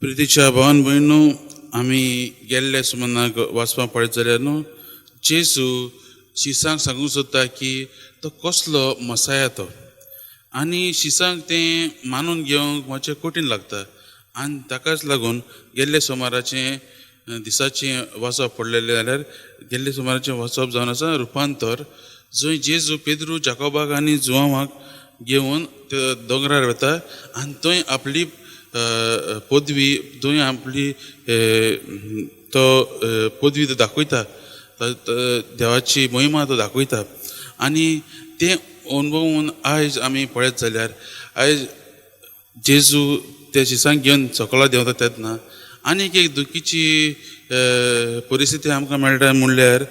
प्रितीच्या भावान भयणू, आमी गेल्ल्या सुमनाक वाचपाक पळयत जाल्यार न्हू, जेजू शिसांक सांगूंक सोदता की तो कसलो मसाया तो, आनी शिसांक तें मानून घेवंक मातशें कठीण लागता. आनी ताकाच लागून गेल्ले सोमाराचें दिसाचें वाचप पडलेलें जाल्यार, गेल्ले सोमाराचें वाचप जावन आसा रुपांतर, जंय जेजू पेद्रू, जाकोबाक आनी जुवांवाक घेवन ते दोंगरार वता आनी थंय आपली पदवी, थंय आपली तो पदवी तो दाखयता, देवाची महिमा तो दाखयता. आनी तें अनुभवून आयज आमी पळयत जाल्यार, आयज जेजू त्या शिसांक घेवन सकला देंवता तेन्ना आनीक एक दुखीची परिस्थिती आमकां मेळटा. म्हणल्यार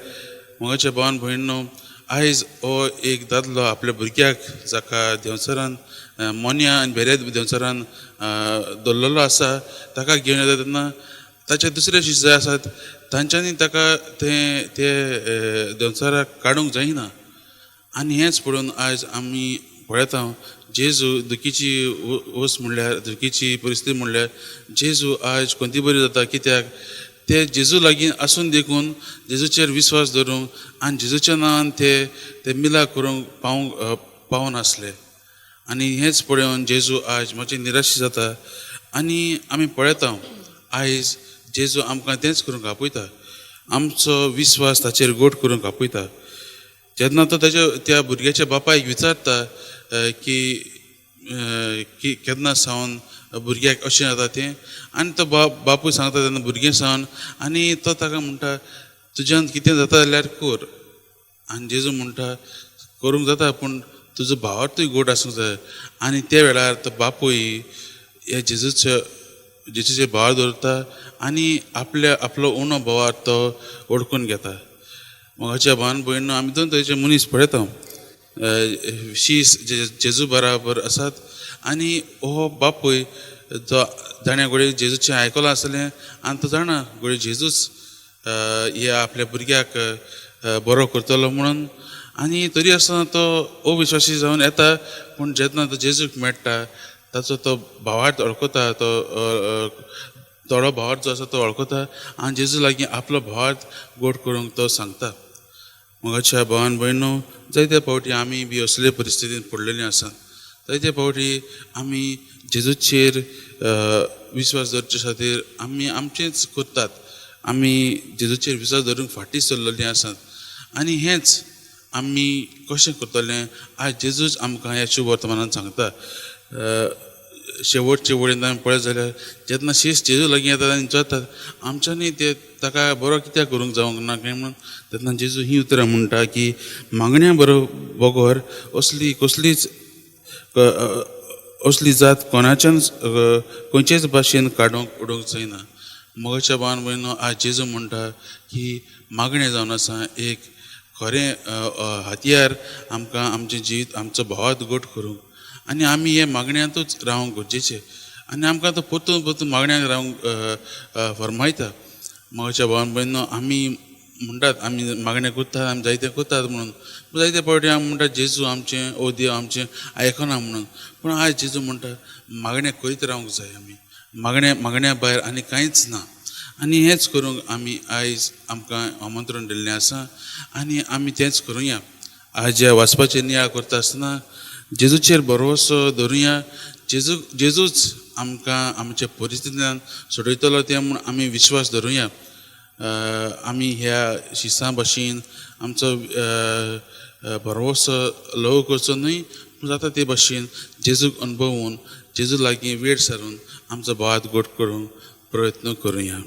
म्हज्या भावान भयणो, आयज हो एक दादलो आपल्या भुरग्याक, जाका देंवचारान मोन्या आनी भेऱ्या देंवचारान दवरलेलो आसा, ताका घेवन येता तेन्ना ताचे दुसरे शिश्य जे आसात तांच्यांनी ताका तें ते देंवचाराक काडूंक जायना. आनी हेंच पळोवन आयज आमी पळयता, जेजू दुखीची वस्त म्हणल्यार, दुखीची परिस्थिती म्हणल्यार जेजू आयज कोणती बरी जाता, कित्याक ते जेजू लागीं आसून देखून जेजूचेर विस्वास दवरूंक आनी जेजूच्या नांवान ते ते मिला करूंक पावूंक पावनासले. आनी हेंच पळोवन जेजू आयज मातशें निराश जाता. आनी आमी पळयता, आयज जेजू आमकां तेंच करूंक आपयता, आमचो विस्वास ताचेर गोट करूंक आपयता. जेन्ना तो ताच्या त्या भुरग्याच्या बापायक विचारता की की केन्ना सावन भुरग्याक अशें जाता तें, आनी तो बापूय सांगता तेन्ना भुरगें सावन, आनी तो ताका म्हणटा, तुज्यान कितें जाता जाल्यार कर. आनी जेजू म्हणटा, करूंक जाता, पूण तुजो भावार्थूय गोड आसूंक जाय. आनी त्या वेळार तो बापूय ह्या जेजूचे भावार दवरता आनी आपल्या आपलो उणो भावार तो ओडकून घेता. मोगाच्या भावान भयण, आमी दोन तरेचे मनीस पळयता. शीस जेजू बराबर आसात आनी हो बापूय जो जाणें घोडये जेजूचें आयकलां आसलें आनी तो जाणा घोडये जेजूच ह्या आपल्या भुरग्याक बरो करतलो म्हणून, आनी तरी आसतना तो अविश्वासी जावन येता. पूण जेन्ना तो जेजूक मेळटा, ताचो तो भावार्थ वळखता, तो थोडो भावार्थ जो आसा तो वळखता आनी जेजू लागीं आपलो भावार्थ गोड करूंक तो सांगता. मोगाच्या भावान भयणो, जायते फावटी आमी बी असले परिस्थितींत पडलेली आसात. जायते फावटी आमी जेजूचेर विस्वास दवरचे खातीर आमी आमचेंच करतात, आमी जेजूचेर विस्वास दवरूंक फाटीं सरलेलीं आसात. आनी हेंच आमी कशें करतलें, आयज जेजूच आमकां ह्या शुभ वर्तमानान सांगता. शेवटचे वळीन आमी पळयत जाल्यार, जेन्ना शीस जेजू लागीं येतात आनी विचारतात, आमच्यांनी ते ताका बरो कित्याक करूंक जावंक ना काय म्हणून, तेन्ना जेजू ही उतरां म्हणटा की मागण्या बरो बगर असली कसलीच असली जात कोणाच्यान खंयचेच भाशेन काडूंक उडोवंक जायना. मोगाच्या भावान भयणो, आज जेजू म्हणटा की मागणें जावन आसा एक खरें हत्यार आमकां आमचें जिवीत आमचो भावार्थ घट करूंक, आनी आमी हे मागण्यांतूच रावंक गरजेचें. आनी आमकां तो परतून परतून मागण्यांक रावंक फरमायता. मोगाच्या भावान भयणो, आमी म्हणटात आमी मागणें करतात, आमी जायतें करतात म्हणून, जायते फावटी आमी म्हणटात जेजू आमचें, ओ देव आमचें आयकना म्हणून. पूण आयज जेजू म्हणटा मागणें करीत रावंक जाय आमी, मागण्या मागण्या भायर आनी कांयच ना. आनी हेंच करूंक आमी आयज आमकां आमंत्रण दिल्लें आसा आनी आमी तेंच करुया. आयज ह्या वाचपाचेर नियाळ करता आसतना जेजूचेर भरवसो धरुया. जेजूच आमकां आमच्या परिस्थितींतल्यान सोडयतलो तें म्हूण आमी विश्वास धरुया. आमी ह्या शिसां भशेन आमचो भरवसो ल्हव करचो न्हय, पूण जाता ते भशेन जेजूक अनुभवून जेजू लागीं वेळ सारून आमचो भावार्थ घट करूंक प्रयत्न करुया.